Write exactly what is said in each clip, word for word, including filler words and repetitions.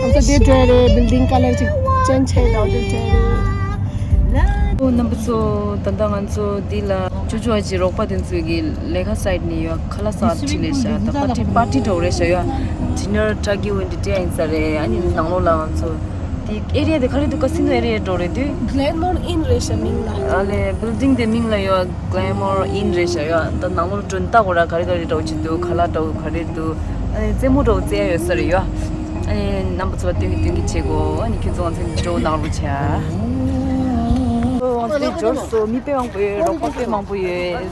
Also, they try the building color to change it out, they try the ཨོ་རྣམ་པ་ཚོ། ད་ལྟ་ང་ཚོ་འདི་ལ་ཅོ་ཅོ་ཨ་ཅེ་རོགས་པ་དེ་ཚོ་གི་ལས་ཀ་སའིཊ་ནས་ཡོད། ཁ་ལག་ཟ་ཁྲིད་ལས་བཞག་ད་པར་ཊི་པར་ཊི་འདྲ་བོ་རེད་ཤག་ཡོད། ཌི་ནར་ཊག་ཨིན་ཝེན་ཊི་ཊི་ཡིན་ས་རེད། ཨ་ནི་ནང་ལོགས་ལ་ང་ཚོ་དེ་ཨེ་རི་ཡ་དེ་ག་རེ་འདུག་ཀ་སི་ནོ་ཨེ་རི་ཡ་འདྲ་བོ་རེད་དུས། Glamour Inn རེད་ཤག་མིང་ལ། ཨ་ལས་བིལ་ཌིང་དེ་མིང་ལ་ཡོད། Glamour Inn རེད་ཤག་ཡོད། ད་ནང་ལོགས་འགྲོ་ནས་ལྟ་དགོས་ར། ག་རེ་ག་རེ་འདྲ་བོ་ཅིག་འདུག་ཁ་ལག་འདྲ་བོ་ག་རེ་འདུག་ཨ་ནི་རྩེད་མོ་འདྲ་བོ་རྩེ་ཡ་ཡོད་ས་རེད་ཡོད། ཨ་ནི་རྣམ་པ་ཚོ་ལ་སྟོན་གི་སྟོན་གི་བྱེད་དགོས། ཨ་ནི་ཁྱོད་ཚོ་ང་ཚོ་འགྲོ་ནང་རུ་ཆ། ང་ཚོ་འབྱོར་སོང་། མི་དཔེ་མང་པོ་ཡོད། རོགས་པ་དཔེ་མང་པོ་ཡོད།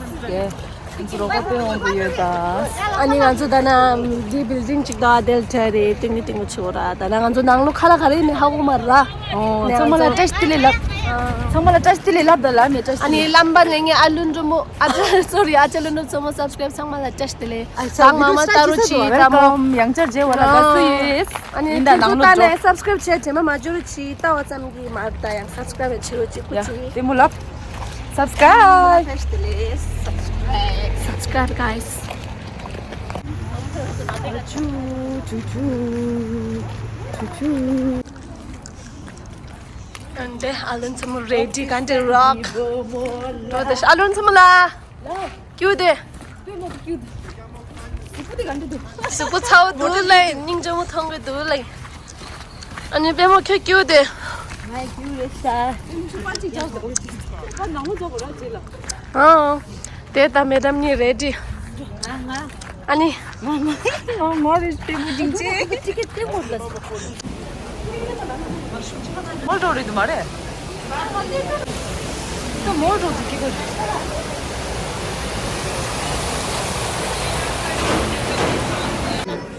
ང་ཚོ་རོགས་པ་དཔེ་མང་པོ་ཡོད་ད། ཨ་ནི་ང་ཚོ་ད་ནང་འདི་བིལ་ཌིང་གཅིག་དང་དེ་ལ་ཁྲལ་རེད། ཏིང་ངེ་ཏིང་ངེ་ཆོ་ར། ད་ནང་ང་ཚོ་ནང་ལོགས་ཁ་ལག་ག་རེ་ནི་ཧ་གོ་མ་ར། ཨོ་ཚང་མ་ལ་བཀྲ་ཤིས་བདེ་ལེགས་ལབ། ཚང་མ་ལ་བཀྲ་ཤིས་བདེ་ལེགས་ལབ་ད་ལ་མེད་བཀྲ་ཤིས་ཨ་ནི་བདེ་ལེགས། བླམ་པ་ལས་ངན་ཨ་ལུན་འགྲོ་མོ་ཨ་ཅག་སོ་རི་ཨ་ཅག་ལུན་འགྲོ་ཚང་མ་སབ་སི་ཀ་རེབ་ཚང་མ་ལ་བཀྲ་ཤིས་བདེ་ལེགས། ཨ་ཚང་མ་མ་ལྟ་རོ་ཆི་ད་མོ། ཝེལ་ཀམ། ཡང་བསྐྱར་མཇལ་བ་ལ་དགའ་བསུ་ཡོད། ཨ་ནི་ཡིན་ད་ཁྱོད་ནང་ཚོ་ལོགས་ལྟ་འགྲོ། ནས་སབ་སི་ཀ་རེབ་བྱས་རྗེས་མ་མ་འཇོ་རོ་ཆི་ལྟ་བ་ཙམ་གྱིས་མ་ད་ཡང་སབ་སི་ཀ་རེབ་བྱེད་རོ་གཅིག་པུ་ཡ་ཆི། ལྟད་མོ་ལབ། Subscribe. Subscribe, guys. ཨ་འདྲེ་ཨ་ལུན་ཚོ་མོ་རེ་ཌི་ག་འདྲེ་རོག་འགྲོ་དེ་ཨ་ལུན་ཚོ་མོ་ལ་ཀྱུ་དེ། གཟུགས་པོ་ཚ་བོ་འདུག་ལེ། སྙིང་རྗེ་མོ་མཐོང་གི་འདུག་ལེ། ཨ་ནི་པད་མ་ཁྱོད་ཀྱུ་དེ། ང་ཀྱུ་རེད་ཤག་ཨང་། དེ་ད་མེ་ཌམ་གཉིས་རེ་ཌི། ཨ་ནི། ང་རེད་པད་མ་སྙིང་རྗེ། མོལ་འགྲོ་རེད་འདུག་མ་རེད། ད་མོལ་འགྲོ་འདུག་ཀི་ཀ་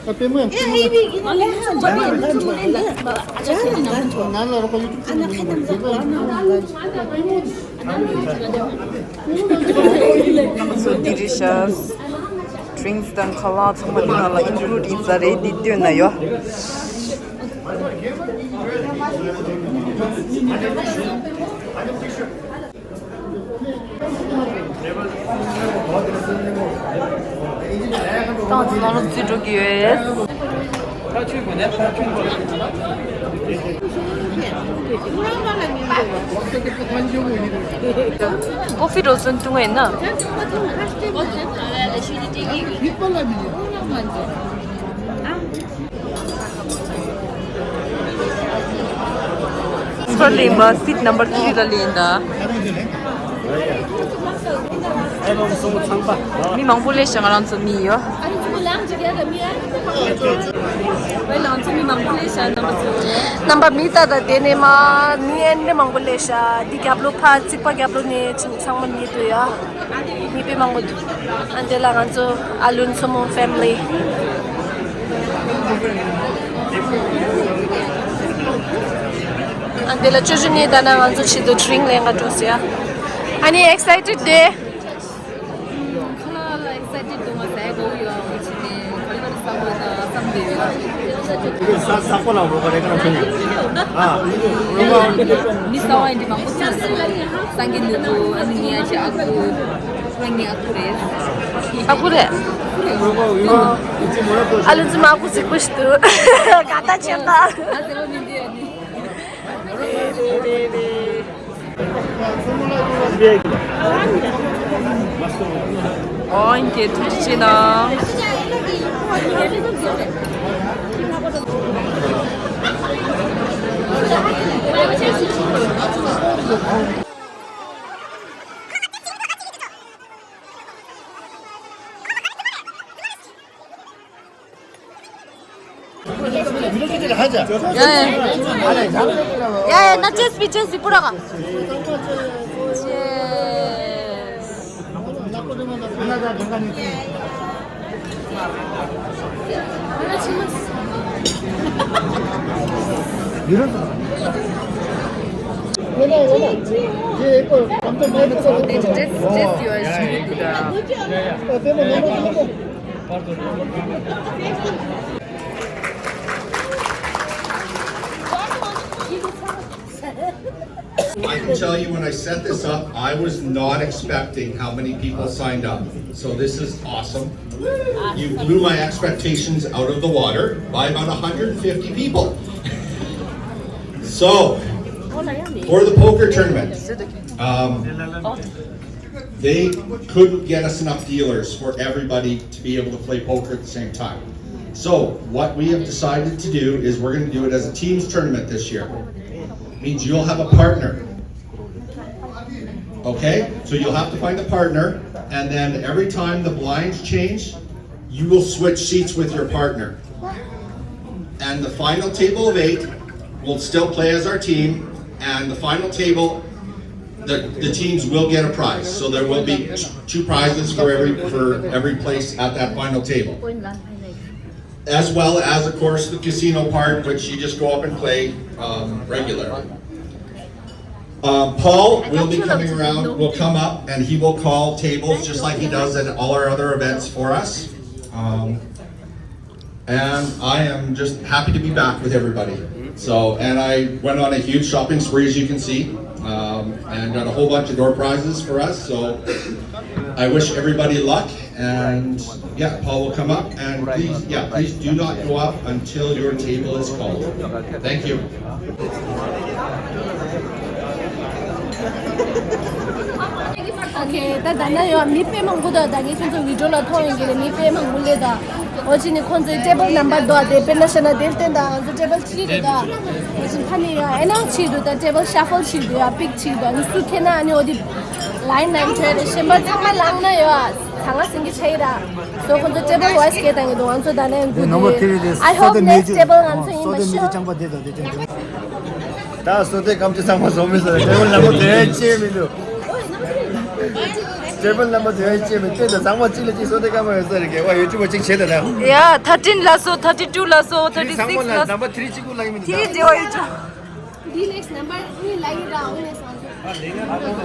ཨ་པད་མ་ཡང་། So delicious. Drinks དང་ཁ་ལག་ཚང་མ་འདི་ནང་ལ་ཨིན་ཀླུ་ཌི་ཡིན་ས་རེད། འདི་སྟོན་ན་ཡོད། ཏང་ཙི་ནང་ལོགས་རྩིས་འགྲོ་གི་ཡོད། ཀོ་ཧྥི་འགྲོ་སོང་བཏུང་བ་ཡིན་ན། ཚུར་ལེན་པ་སིཊ་ནམ་བར་ཐི་རི་ལ་ལེན་ད། མི་མང་པོ་སླེབས་ཤག་ང་རང་ཚོ་མི་ཡོད། རྣམ་པ་མི་ད་ད་དེ་ནས་མ་མི་ཨེ་འདྲ་མང་པོ་སླེབས་ཤག་འདི་རྒྱབ་ལོགས་ཕར་རྩིག་པ་རྒྱབ་ལོགས་ནས་ཚང་མ་མི་འདུག་ཡ། མི་དཔེ་མང་པོ་འདུག་ཨ་འདི་ལ་ང་ཚོ་ཨ་ལུན་མཚོ་མོ་ཕེ་མི་ལི། ཨ་འདི་ལ་ཅོ་ཅོ་ནི་ད་ན་ང་ཚོ་ཆེད་དུ་ཌི་རིང་ལེན་ག་འགྲོ་ཟེར་ཡ། ཨ་ནི་ཨེག་སའི་ཊེཌ་དེ། ཁ་ལག་ལ་ཨེག་སའི་ཊེཌ་འདུག་ང་ཟས་དགོས་ཡོད་ཅི་ནས་ག་རེ་ག་རེ་ཟ་དགོས་ན་བསམ་བསྡད་ཡོད། ས་ས་ཁོ་ལ་འོ་ག་རེ་ག་རེ་ཁྱོད་ཡོད། ཨ། མི་གསར་པ་ཡིན་དུས་མང་པོ་ཐུག་སོང་། སངས་རྒྱས་ནོར་བུ། ཨ་ནི་ངའི་ཨ་ཅེ་ཨ་ཁུ། ཁོ་རང་ངའི་ཨ་ཁུ་རེད། ཨ་ཁུ་རེད། ཨ་ཁུ་རེད། ཨ་ལུ་ཚོ་མ་ཨ་ཁུ་གཟིགས་པོ་ཞིག་འདུག་དགའ་ཐག་ཆོད་ད། ང་ཟེར་བ་མི་འདུག་ཨ་ནི། ཨོ་ཨིན་ཀེ་ཐུགས་རྗེ་ཆེ་གནང་ཡ་ཡ། ཡ་ཡ། ན་ཅེས་པི་ཅེས་པི་པུ་ར་ག། ཅེས། ཅེས་ཅེས་ཡོད་ཞུ་གི་འདུག་ད། I can tell you, when I set this up, I was not expecting how many people signed up. So this is awesome. You blew my expectations out of the water by about one hundred fifty people. So, for the poker tournament, um, they couldn't get us enough dealers for everybody to be able to play poker at the same time. So, what we have decided to do is we're going to do it as a teams tournament this year. Means you'll have a partner. Okay? So you'll have to find a partner, and then every time the blinds change, you will switch seats with your partner. And the final table of eight will still play as our team, and the final table, the, the teams will get a prize. So there will be t- two prizes for every for every place at that final table. As well as, of course, the casino part, which you just go up and play um, regular. Uh, Paul will be coming around, will come up, and he will call tables just like he does at all our other events for us. Um, and I am just happy to be back with everybody. So, and I went on a huge shopping spree, as you can see, um, and got a whole bunch of door prizes for us. So, I wish everybody luck, and yeah, Paul will come up, and please, yeah, please do not go up until your table is called. Thank you. Okay, ད་ད་ན་ཡོད་མི་དཔེ་མང་པོ་ད་ད་ངས་ཁྱོད་ཚོ་བི་ཌིའོ་ལ་མཐོང་ཡོང་གི་རེད། མི་དཔེ་མང་པོ་སླེབས་ད། འོ་ཅི་ནི་ཁོང་ཚོའི་ཊེ་བལ་ནམ་བར་འདུག་ཨ། དེ་དཔེར་ན་བཤད་ན་དེར་བརྟེན་ད་ང་ཚོ་ཊེ་བལ་གཅིག་རེད་ད། འོ་ཅི་ཁ་ནས་ཡ་ཨེ་ནའོན་སི་བྱེད་འདུག་ད། ཊེ་བལ་ཤ་ཕལ་བྱེད་འདུག་ཡ། པིག་བྱེད་འདུག་ཨ་ནི་སུ་ཁེ་ན་ཨ་ནི་འོ་དེ་ལའིན་ནང་བྲོས་རེད། གཞན་པ་ཚང་མ་ལངས་ན་ཡོད་ཨ། ཚང་མ་ཟིན་གི་ཆ་ཡི་ར། སོ་ཁོང་ཚོ་ཊེ་བལ་ཝའི་སི་སྐད་བཏང་གི་འདུག་ང་ཚོ་ད་ནས་འགུལ་གི་རེད། I hope next table ང་ཚོ་ཡིན་པ་ཤོག་ད་སོ་དེ་ཀམ་ཅི་ཚང་མ་བཟོ་མི་ཟེར། ཊེ་བལ་ལམ་པ་དེ་ཅེ་མི་འདུག་ཊེ་བལ་ལམ་པ་དེ་ཅེ་མི་དེ་ད་ཚང་མ་གཅིག་ལ་གཅིག་སོ་དེ་ཀམ་ཡོད་ས་རེད་གེ་བ། ཡུ་ཊུབ་པ་གཅིག་བྱེད་ད་ད། ཡ། ཐར་ཊིན་ལ་སོ། ཐར་ཊི་ཊུ་ལ་སོ། ཐར་ཊི་སིགས་ལ་སོ། ནམ་པ་ཐི་རི་གཅིག་པུ་ལ་ཡིན་མི་འདུག་ཐི་རི་ཇེ་བ་ཡུ་ཅོ། འདི་ནེག་སི་ཊི་ནམ་པ་གཉིས་ལ་ཡིན་ར། འོ་ནེག་སི་ཊི་ང་ཚོ།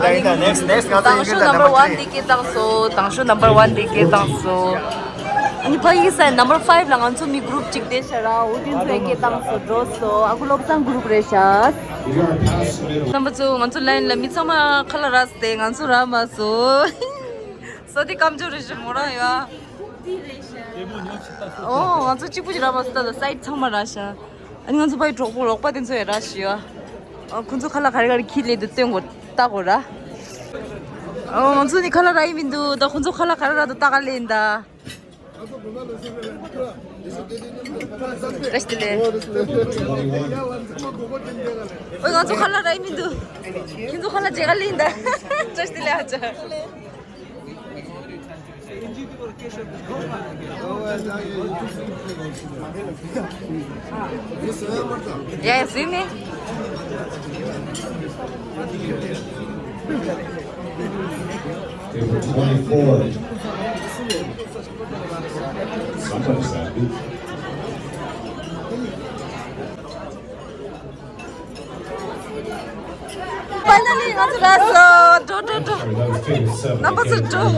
ད་ཡིན་ད་ནེག་སི་ཊི་ནེག་སི་ཊི་ང་ཚོ་ཡིན་གི་ད་ནམ་པ་ཐི་རི། དང་ཤོས་ནམ་པ་ཝན་འདི་སྐད་བཏང་སོ། དང་ཤོས་ནམ་པ་ཝན་འདི་སྐད་བཏང་སོ། ཨ་ནི་ཕ་ཡི་སའི་ནམ་པ་ཕའིབ་ལ་ང་ཚོ་མི་གུ་རུབ་གཅིག་དེ་ཤ་ར། འོ་དེ་ཚོ་སྐད་བཏང་སོ། འགྲོ་སོ། ཨ་ཁུ་བློ་བཟང་གུ་རུབ་རེད་ཤག་རྣམ་པ་ཚོ་ང་ཚོ་ལའིན་ལ་མི་ཚང་མ་ཁ་ལག་རག་སྟེ་ང་ཚོ་རག་མ་སོང་། སོ་དེ་ཀམ་ཅོ་རེད་ཤག་མོ་རང་ཡོད། ཨོ་ང་ཚོ་གཅིག་པུ་ཅིག་རག་མ་སོང་། ད་ད་སའིཌ་ཚང་མ་རག་ཤག་ཨ་ནི་ང་ཚོ་ཕ་ཡི་གྲོགས་པོ་ལོག་པ་དེ་ཚོ་ཡང་རག་ཤག་ཨ་ཁོ་ཚོ་ཁ་ལག་ག་རེ་ག་རེ་ཁྱེར་སླེབས་འདུག་སྟོན་དགོས། ལྟ་དགོས་ར། ཨོ་ང་ཚོ་ནི་ཁ་ལག་རག་ཡི་མི་འདུག་ད་ཁོ་ཚོ་ཁ་ལག་ག་རེ་རག་འདུག་ལྟ་ག་སླེབས་ཡིན་ད། བཀྲ་ཤིས་བདེ་ལེགས། ཨོ་ང་ཚོ་ཁ་ལག་རག་ཡི་མི་འདུག་ཁྱེད་ཚོ་ཁ་ལག་མཇལ་ག་སླེབས་ཡིན་ད། བཀྲ་ཤིས་བདེ་ལེགས་ཨ་ཅག Yeah, see me? Table twenty-four. Somebody's happy. Finally ང་ཚོ་རག་སོང་། འགྲོ་འགྲོ་འགྲོ། Number two. Number two.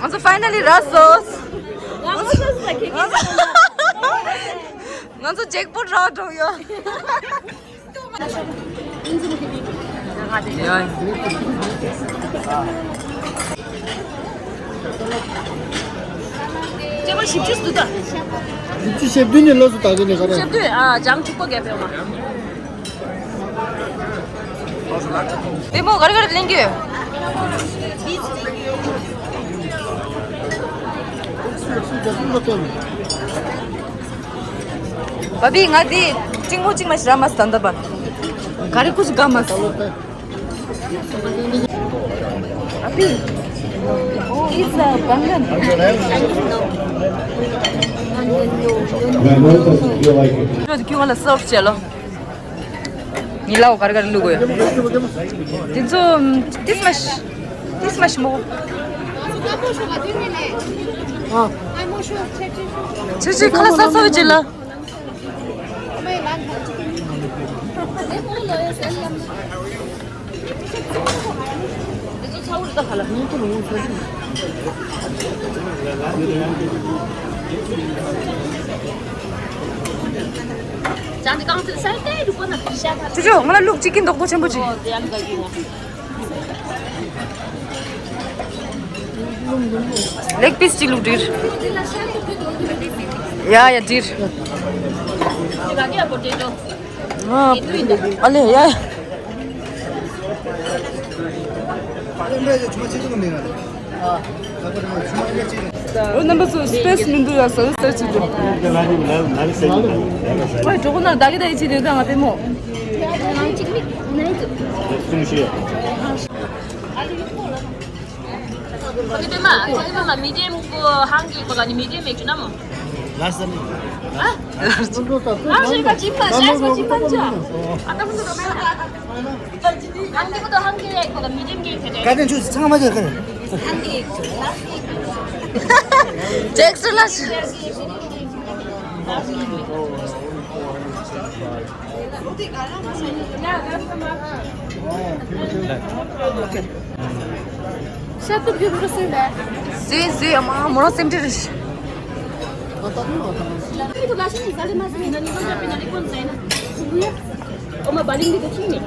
ང་ཚོ་finally རག་སོང་། ང་ཚོ་ང་ཚོ་ཇེག་པོཊ་རག་འགྲོ་ཡོད། ཅེ་མ་བཞི་བཅུ་འདུག་ད། བཞི་བཅུ་ཞེ་བདུན་ནས་ལོ་སུ་དག་གི་ནས་ག་རེ། ཞེ་བདུན་ཨ་ལྗང་ཕྱུག་པོ་རྒྱབ་ཡོང་མ། དེ་མོ་ག་རེ་ག་རེ་ལེན་གི། བ་བི་ང་དེ་གཅིག་མོ་གཅིག་མ་ཞིག་རག་མ་སོང་ད་ལྟ་བར། ག་རེ་ཁུ་ཞིག་དགའ་མ་སོང་། ཨ་བི། It's a banana. ཁྱོད་ཁྱོད་ང་ལ་སོབ་བྱས་ལོ། ཉི་ལའོ་ག་རེ་ག་རེ་བླུག་དགོས། དེ་ཚོ་ཏིས་མ་ཤི། ཏིས་མ་ཤི་མོ། ཆུ་ཆུ་ཁ་ལག་ས་ཚ་བའི་རྗེས་ལ། ཅང་དེ་གང་ཚོད་ས་ཏེ་རུ་པོ་ན་ཤ་ཁ། ཅོ་ཅོ་ང་ལ་ལུག་ཅིག་གིན་དོག་པོ་ཆེན་པོ་ཅིག་ཨོ་དེ་ཡང་ག་གི་ང་། ལེག་པིས་ཅིག་ལུག་འདིར། ཡ་ཡ་འདིར། ཨ་ལེ་ཡ་ཡ། རྣམ་པ་ཚོ་སི་པེ་སི་མི་འདུག་ཡ་ཟ་ཟ་ཅིག་འདུག་ཨོ་གྲོགས་ན་ད་གི་ད་ཡི་ཅི་འདུག་ད་ང་པེ་མོ། ཨ་ལེ་ཡོད་ཁོ་ལ། ཁྱེད་ཀྱི་པད་མ། ཁྱེད་ཀྱི་པད་མ་མི་ཌི་ཡམ་གོ་ཧང་གི་གོ་ལ་ནི་མི་ཌི་ཡམ་མེག་ཅུ་ན་མོ། ལར་སམ། ཨ། ལར་སམ་ག་ཅི་མ་ཅི་མ་ཅི་མ་ཅི། ཨ་ཏམ་ཏོ་མེ། ཧང་གི་གོ་ཏོ་ཧང་གི་ཡ་གོ་ལ་མི་ཌི་ཡམ་གི་ཁེ་ཏེ། ག་ཏན་ཆུ་ཚང་མ་ཅི་ཁེ། ཧང་གི། ཇེག་སི་ལ་ཤི། ཤ་ཏུབ་ཡོད་པར་སེམས་པས། སུའི་སུའི་ཨ་མ་མོ་རང་སེམས་ཁྲལ་རེད། ཨོ་མ་བ་ལིང་གི་ཆིང་ནི།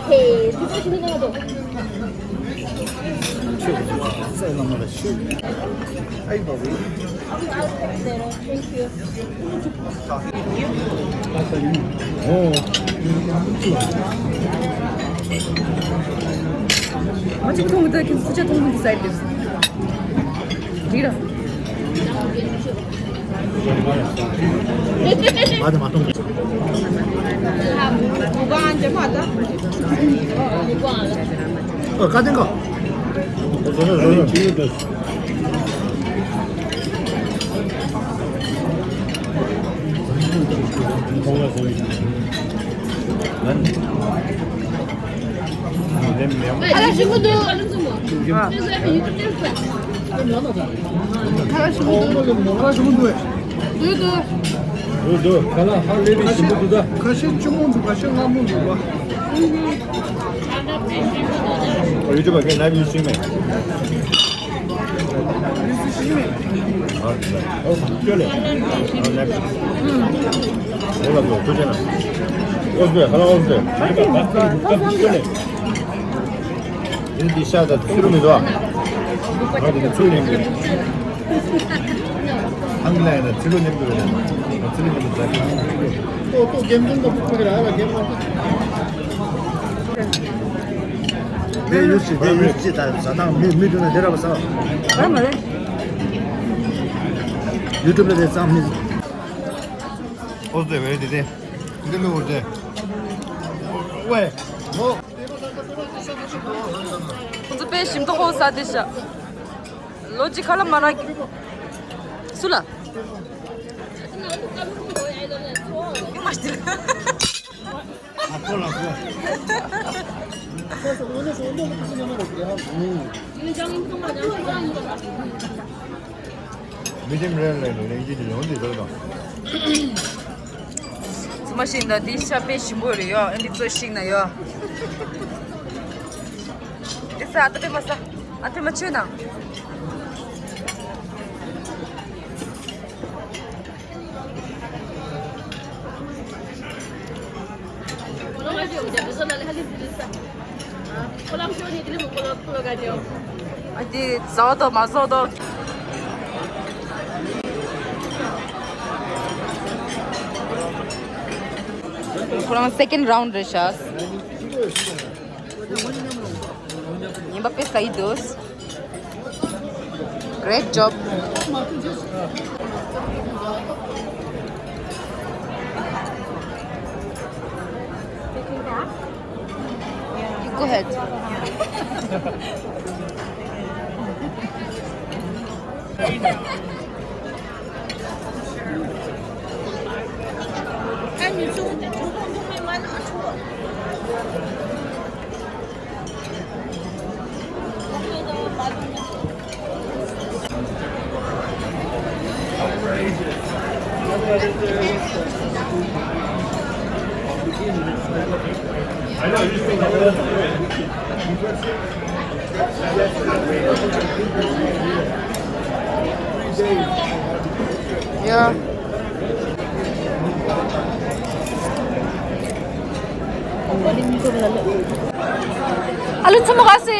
ཧེ་དུ་ཆིང་ནི་ང་དོ། ཨ་ཡི་བ་བི། Thank you. ང་གཅིག་མཐོང་གི་ད་ཁྱེད་ཚོ་ཅག་མཐོང་གི་ཟེར་ཏེ། འགྲིག་ར། མ་དེ་མ་མཐོང་གི། ཨོ་བཀའ་དྲིན་གོ། ཁ་ཤས་ཆུང་མོ་འདུག་ཁ་ཤས་ཆུང་མོ་འདུག་ཁ་ཤས་ཆུང་མོ་འདུག་ཁ་ཤས་སྔ་མོ་འདུག་བ། ཡུ་ཊུབ་གི་ལའིབ་ཡུ་སི་མེད། འདི་ཤ་དང་ཚིལ་ལུ་མི་འདུག་ཨ། ང་དེ་ཚིལ་ལུ་ནེམ་གི། ཨང་ལ་ཡིན་ན་ཚིལ་ལུ་ནེམ་གི་རེད། ཚིལ་ལུ་ནེམ་གི་ཟ་གི། ཏོ་ཏོ་གེམ་ཀུན་པ་ཕུག་གི་ར་ལ་གེམ་པ། དེ་ཡུལ་ཅི་དེ་ཡུལ་ཅི་ད་ཟ་དང་མི་མི་འདུག་ན་དེ་ར་བ་ཟ། ཨ་མ་རེད། ཡུ་ཊུབ་ལ་དེ་ཙམ་མི། ཨོ་ཙེ་ཝེ་དེ་དེ། འདི་ལུ་ཨོ་ཙེ། ཝེ། ཁོང་ཚོ་དཔེ་ཞིམ་མདོག་ཁ་པོ་ཟ་དེ་ཤ། ལོ་གཅིག་ཁ་ལ་མ་རག་གི། སུ་ལ། ཡོང་མ་ཤི། ཨ་ཁོ་ལ་ཁོ། མི་དེ་མི་རེ་ལས་ནི་ལེགས་ཀྱི་ཡོང་དེ་ལོ་དང་། ཙི་མ་ཤིང་ད་འདི་ཤ་དཔེ་ཞིམ་པོ་རེད་ཡོ། ཨ་འདི་ཚོ་ཤིང་ན་ཡོ། འདི་ས་ཨ་ཏི་ཏི་མ་ས་ཨ་ཏི་མ་ཆོས་ན། ཨ་དེ་ཟ་བ་དང་མ་ཟ་བ་དང་ཁོ་རང་second round རེད་ཤག་ཉིན་པ་དཔེ་ཟ་ཡི་འདུག Great job. Go ahead. ཨ་ལུ་ཚུ་མོ་ག་སེ།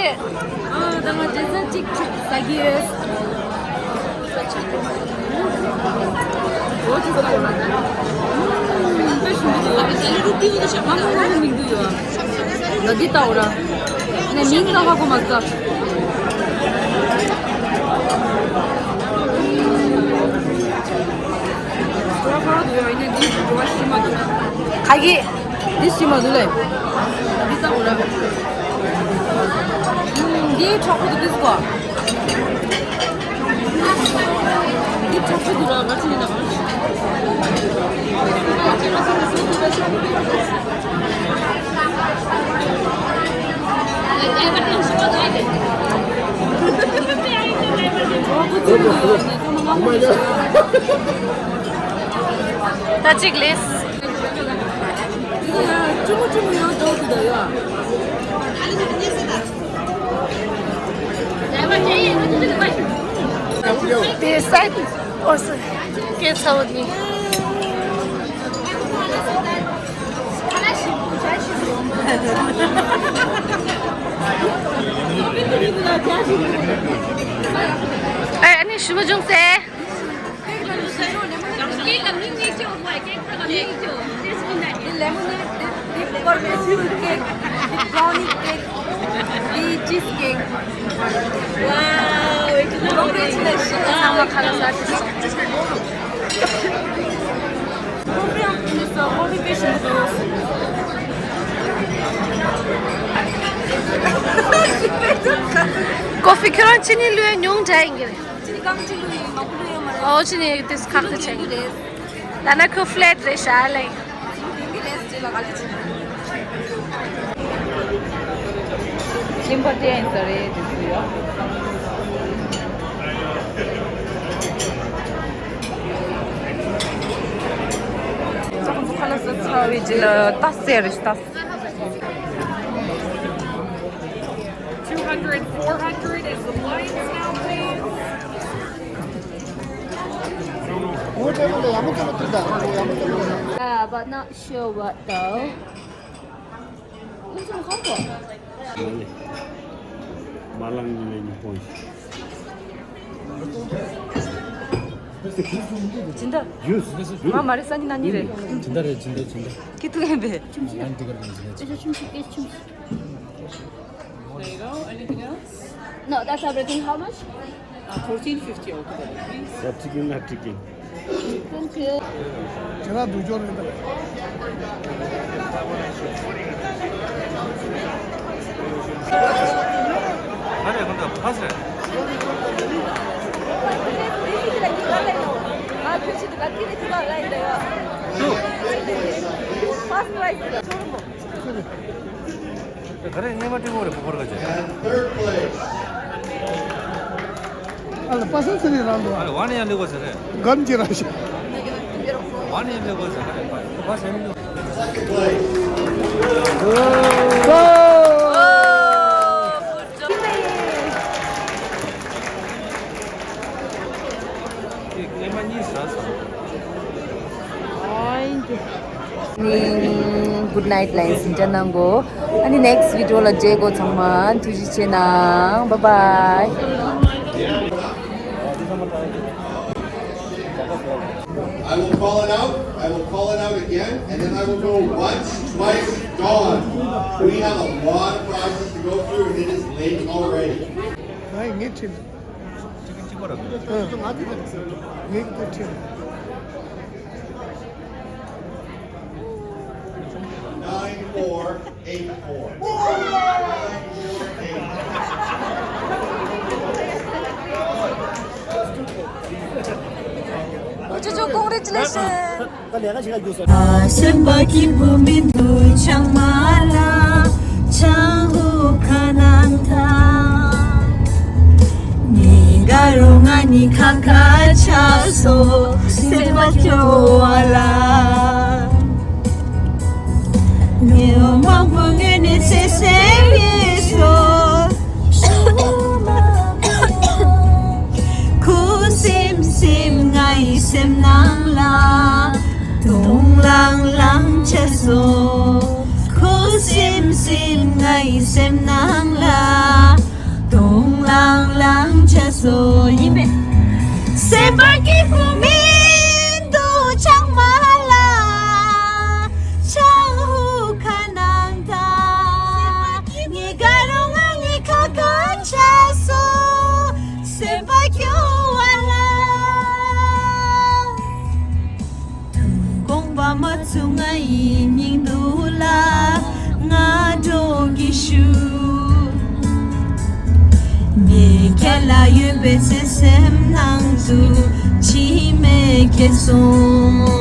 ཨ་ད་ང་འདྲེ་ས་གཅིག་ཟ་གི་ཡོད། འོ་དེ་ཟ་ཡོད་ན། ཨུམ། དཔེ་ཞིམ་པོ་འདུག་ང་མོ་མོ་མིང་འདུག་ཡོད། ང་འདི་ལྟ་འོ་ར། ངས་མིང་ལ་ཧ་གོ་མ་སོང་། ཁ་གི། འདི་ཤི་མ་འདུག་ལེ། འདི་ལྟ་བུ་ར། འདི་ཁྲག་པོ་འདུག་འདི་ཟ། འདི་ཁྲག་པོ་འདུག་ར་ང་ཚོ་ཡིན་ན་མ། ད་ཅིག་ལེས། དེ་སའི་ཨོ་སི་ཀེ་ཚ་བོ་ནི། ཨེ་ཨ་ནི་ཞུ་བ་བྱུང་སེ། Lemonade, the, the purple cake, the brownie cake, the cheese cake. Wow, it's lovely. Congratulations. ཚང་མ་ཁ་ལག་ཟ་ཤེས། ཀོ་ཧྥི་ཡང་ཕུལ་སོང་། ཀོ་ཧྥི་དཔེ་ཞིམ་པོ་འདུག་ཀོ་ཧྥི་ཁྱོད་རང་ཅི་ནས་བླུགས་ཡ་ཉུང་དྲགས་ཡིན་གྱི་རེད། ཅི་ནས་རྐང་གཅིག་བླུགས་ཡིན། མང་པོ་བླུགས་ཡོད་མ་རེད། ཨོ་ཅི་ནས་དེ་ཁག་ཏུ་ཆེ་གི་རེད། ད་ན་ཁོ་ཕི་ལེ་ཊི་རེད་ཤག་ལེ། ཡིན་གྱི་རེད། རྗེས་ལ་ག་ལེ་ཅི། ཤིང་པ་ཏྲེ་ཡིན་ས་རེད་དེ་ཚོ་ཡོད། ཁ་ལག་ཟ་ཚར་བའི་རྗེས་ལ་ཏ་སེ་རེད་ཏ། Two hundred, four hundred is the blinds now, please. Uh, but not sure what though. ཇི་འདྲ། ཇུས། ཇུས། ང་མ་རེད་སང་ཉིན་གནངས་ཉིན་རེད། ཇི་འདྲ་རེད། ཇི་འདྲ་ཇི་འདྲ། ཁྱི་ཐུག་ཡིན་པས། ང་འདི་གར་གང་ཇི་འདྲ་ཇི་འདྲ། There you go. Anything else? No, that's everything. How much? Uh, fourteen fifty altogether, please. Substitute not chicken. Thank you. ཁྱེད་རང་སྡུག་སྦྱོར་རེད་ད། First prize. ག་རེ་ངེས་པ་སྤྲིན་གོང་རེ་ཕོ་ཁོར་ག་ཅེ། ཨ་ལ་པ་སངས་ཚེ་རིང་རང་འདུག་ཨ་ལ་ཝ་ནི་ཡང་ལེགས་པ་ཟེར་རེད། གམ་ཅི་ར་ཤི། ཝ་ནི་ཡང་ལེགས་པ་ཟེར་རེད། པ་ཟེར་མི་འདུག་ངེས་པ་གཉིས་ཟ་སོང་། Good night, ལན་ཟིན་ཅན་ནང་གོ། ཨ་ནི་next video ལ་མཇལ་གོ། ཚང་མ་ཐུགས་རྗེ་ཆེ་གནང་། Bye bye. I will call it out. I will call it out again, and then I will go once, twice, gone. We have a lot of prizes to go through, and it is late already. ང་ཡི་ངའི་ཁྲིད། ཅིག་ཅིག་པ་ར། ཨ། ང་དེ་ལ་ངའི་དེ་ཁྲིད། Nine four eight four. ཨོ་ཅོ་ཅོ། Congratulations. སེམས་པ་སྐྱིད་པོ་མི་འདུག་ཆང་མ་ལ་ཆང་ཧུ་ཁ་ནང་ཐང་། ཉི་དགའ་རུ་ང་ནི་ཁ་ཁ་ཆགས་སོ་སེམས་པ་སྐྱོ་བ་ལ། ངེའོ་མང་པོ་ངེས་ནས་སེ་སེ་ཡེ་སོ། ཁུ་སིམ་སིམ་ང་ཡི་སེམས་ན། ཆ་སོ། ཁོ་སེམས་སེམས་ངའི་སེམས་ནང་ལ་དོང་ལང་ལང་ཆ་སོ། ཡིན་པས། སེམས་པ་སྐྱིད་པོ་མིན་འདུག་ཆང་མ་ལ་ཆང་ཧུ་ཁ་ནང་ད། ངས་དགའ་རུང་ང་ངའི་ཁ་ཁ་ཆ་སོ། སེམས་པ་སྐྱོ་བ་ལ། དགོངས་པ་མ་ཚོམ་ང་ཡི་སྙིང་སྡུག་ལ་ང་འགྲོ་གི་ཞུ། ངས་ཁྱེད་ལ་ཡོད་པའི་བརྩེ་སེམས་ནང་དུ་འཆི་མེད་ཁྱེར་སོང་།